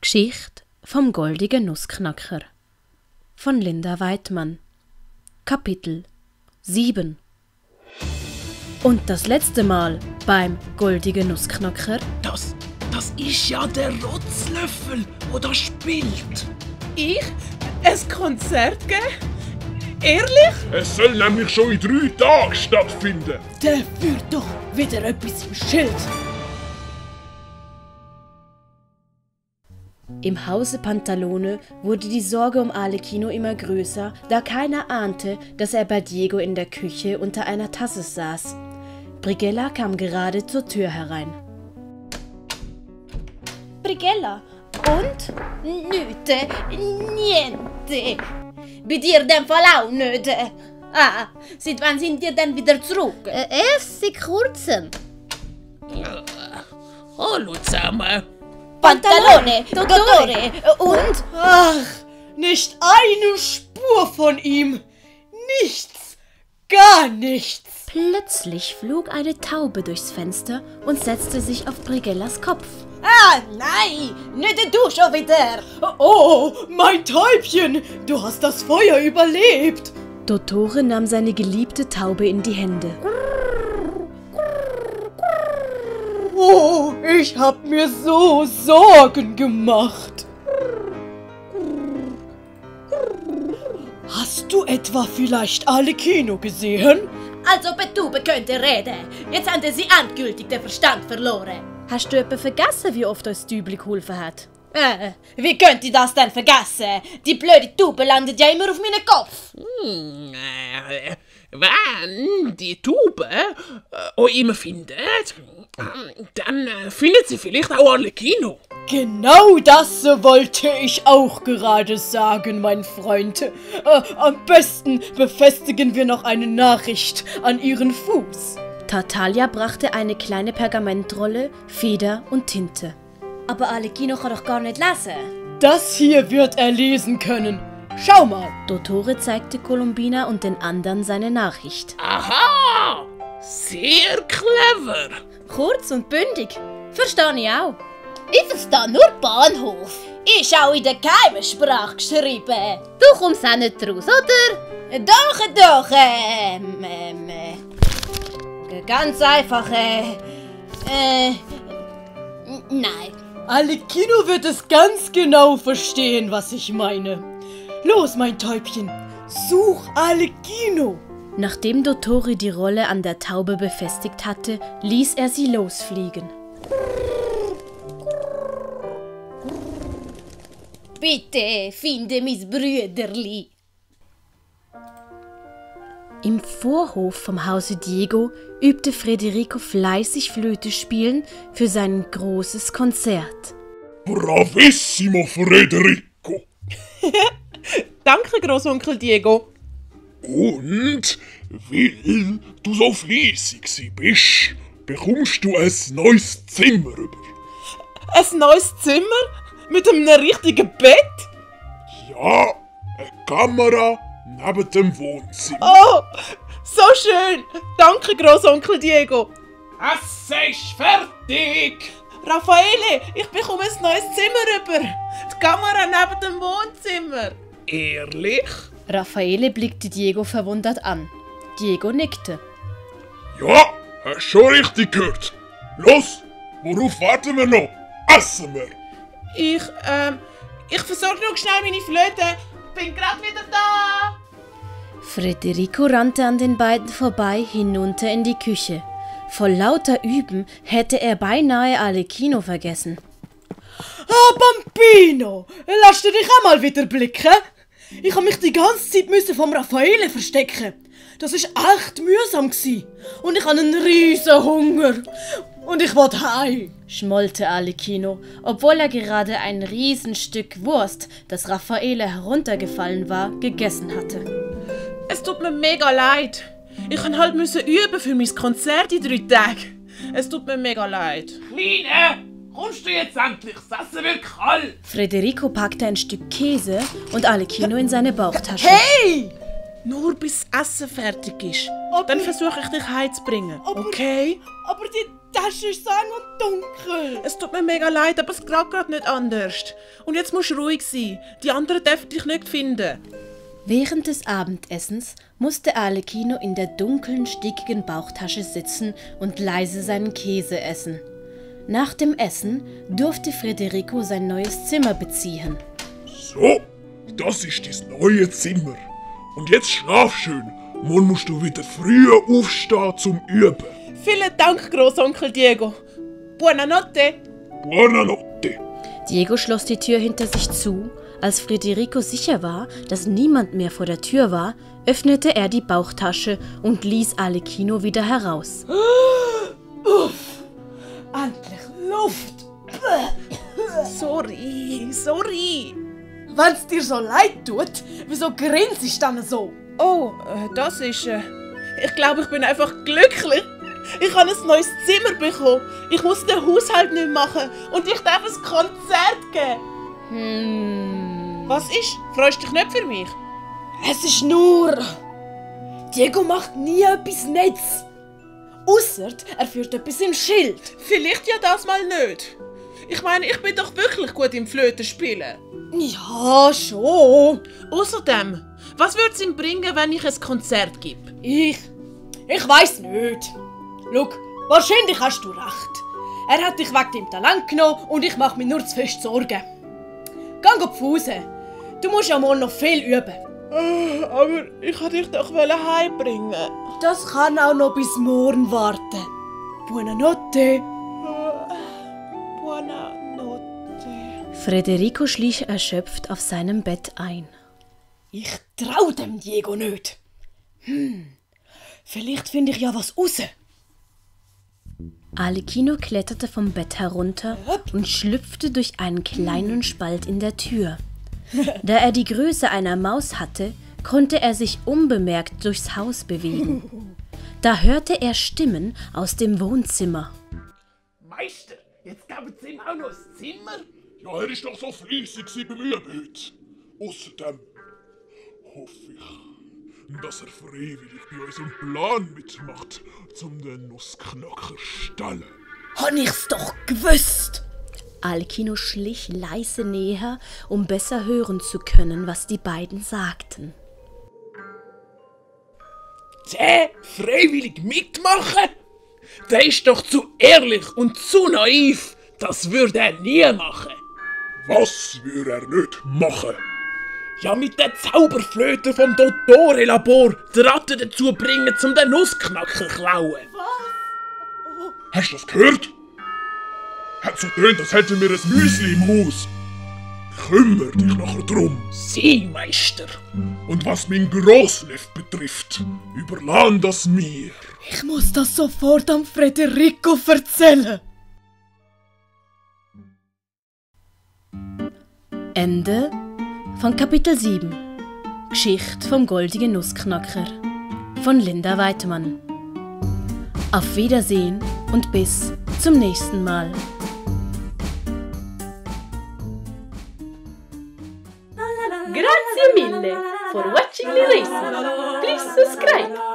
Geschichte vom goldigen Nussknacker von Linda Weidmann. Kapitel 7. Und das letzte Mal beim goldigen Nussknacker. Das ist ja der Rotzlöffel, der da spielt. Ich? Ein Konzert geben? Ehrlich? Es soll nämlich schon in 3 Tagen stattfinden. Der führt doch wieder etwas im Schild. Im Hause Pantalone wurde die Sorge um Arlecchino immer größer, da keiner ahnte, dass er bei Diego in der Küche unter einer Tasse saß. Brighella kam gerade zur Tür herein. Brighella, und? Niente, niente. Bei dir dem Fall auch nicht. Ah, seit wann sind ihr denn wieder zurück? Erst seit kurzem. Hallo zusammen. Pantalone, Dottore, und? Ach, nicht eine Spur von ihm. Nichts, gar nichts. Plötzlich flog eine Taube durchs Fenster und setzte sich auf Brighellas Kopf. Ah, nein, nicht du schon wieder. Oh, mein Täubchen, du hast das Feuer überlebt. Dottore nahm seine geliebte Taube in die Hände. Oh, ich hab mir so Sorgen gemacht. Hast du etwa vielleicht Arlecchino gesehen? Als ob eine Taube könnte reden. Jetzt haben sie endgültig den Verstand verloren. Hast du etwa vergessen, wie oft uns Dübli geholfen hat? Wie könnt ihr das denn vergessen? Die blöde Taube landet ja immer auf meinen Kopf. Wenn die Taube euch immer findet, dann findet sie vielleicht auch Arlecchino. Genau das wollte ich auch gerade sagen, mein Freund. Am besten befestigen wir noch eine Nachricht an ihren Fuß. Tartaglia brachte eine kleine Pergamentrolle, Feder und Tinte. Aber Arlecchino kann doch gar nicht lesen. Das hier wird er lesen können. Schau mal. Dottore zeigte Colombina und den anderen seine Nachricht. Aha! Sehr clever. Kurz und bündig. Verstehe ich auch. Ich verstehe nur Bahnhof. Ist auch in der geheimen Sprache geschrieben. Du kommst auch nicht raus, oder? Doch. Ganz einfach, nein. Arlecchino wird es ganz genau verstehen, was ich meine. Los, mein Täubchen, such Arlecchino. Nachdem Dottore die Rolle an der Taube befestigt hatte, ließ er sie losfliegen. Bitte, finde mein Brüderli. Im Vorhof vom Hause Diego übte Federico fleißig Flöte spielen für sein großes Konzert. Bravissimo, Federico! Danke, Großonkel Diego. Und, weil du so fleissig bist, bekommst du ein neues Zimmer über. Ein neues Zimmer? Mit einem richtigen Bett? Ja, eine Kamera neben dem Wohnzimmer. Oh, so schön. Danke, Großonkel Diego. Es ist fertig. Raffaele, ich bekomme ein neues Zimmer über. Die Kamera neben dem Wohnzimmer. Ehrlich? Raffaele blickte Diego verwundert an. Diego nickte. Ja, hast schon richtig gehört. Los, worauf warten wir noch? Essen wir! Ich versorge noch schnell meine Flöte. Bin grad wieder da. Federico rannte an den beiden vorbei hinunter in die Küche. Vor lauter Üben hätte er beinahe Arlecchino vergessen. Ah, Bambino, lass dich auch mal wieder blicken. Ich habe mich die ganze Zeit vom Raffaele verstecken. Das war echt mühsam gsi. Und ich habe einen riesen Hunger. Und ich will heim, schmollte Arlecchino, obwohl er gerade ein Riesenstück Wurst, das Raffaele heruntergefallen war, gegessen hatte. Es tut mir mega leid. Ich musste halt üben für mein Konzert in 3 Tagen. Es tut mir mega leid. Kleine, kommst du jetzt endlich? Das Essen wird kalt. Federico packte ein Stück Käse und Arlecchino in seine Bauchtasche. Hey! Nur bis das Essen fertig ist. Dann versuche ich dich heimzubringen, okay? Aber Tasche ist so eng und dunkel. Es tut mir mega leid, aber es geht gerade nicht anders. Und jetzt musst du ruhig sein. Die anderen dürfen dich nicht finden. Während des Abendessens musste Arlecchino in der dunklen, stickigen Bauchtasche sitzen und leise seinen Käse essen. Nach dem Essen durfte Federico sein neues Zimmer beziehen. So, das ist das neue Zimmer. Und jetzt schlaf schön. Morgen musst du wieder früher aufstehen zum Üben. Vielen Dank, Großonkel Diego. Buonanotte. Buonanotte. Diego schloss die Tür hinter sich zu. Als Federico sicher war, dass niemand mehr vor der Tür war, öffnete er die Bauchtasche und ließ Arlecchino wieder heraus. Uff, endlich Luft. Sorry. Wenn's dir so leid tut, wieso grinst du dann so? Oh, das ist... ich glaube, ich bin einfach glücklich. Ich habe ein neues Zimmer bekommen. Ich muss den Haushalt nicht machen und ich darf ein Konzert geben. Was ist? Freust du dich nicht für mich? Es ist nur... Diego macht nie etwas Nettes. Ausser er führt etwas im Schild. Vielleicht ja das mal nicht. Ich meine, ich bin doch wirklich gut im Flötenspielen. Ja, schon. Außerdem, was würde es ihm bringen, wenn ich ein Konzert gebe? Ich weiss nicht. Schau, wahrscheinlich hast du recht. Er hat dich wegen deinem Talent genommen und ich mache mir nur zu fest Sorgen. Geh auf Hause. Du musst ja morgen noch viel üben. Aber ich wollte dich doch heimbringen. Das kann auch noch bis morgen warten. Buonanotte. Buonanotte. Federico schlich erschöpft auf seinem Bett ein. Ich trau dem Diego nicht. Vielleicht finde ich ja was raus. Arlecchino kletterte vom Bett herunter und schlüpfte durch einen kleinen Spalt in der Tür. Da er die Größe einer Maus hatte, konnte er sich unbemerkt durchs Haus bewegen. Da hörte er Stimmen aus dem Wohnzimmer. Meister, jetzt geben Sie ihm auch noch ein Zimmer? Ja, er ist doch so fleissig beim Üben heute. Außerdem hoffe ich, dass er freiwillig bei unserem Plan mitmacht, um den Nussknacker zu stellen. Hab ich's doch gewusst. Arlecchino schlich leise näher, um besser hören zu können, was die beiden sagten. Der freiwillig mitmachen? Der ist doch zu ehrlich und zu naiv. Das würde er nie machen. Was würde er nicht machen? Ja, mit der Zauberflöte vom Dottore-Labor die Ratte dazu bringen, um den Nussknacker zu klauen. Hast du das gehört? Hat so tönt, als hätten wir ein Müsli im Haus. Kümmer dich nachher drum. Sie, Meister. Und was mein Grossneff betrifft, überlass das mir. Ich muss das sofort am Federico erzählen. Ende von Kapitel 7. Geschichte vom goldigen Nussknacker von Linda Weidmann. Auf Wiedersehen und bis zum nächsten Mal. Grazie mille for watching the lesson. Please subscribe.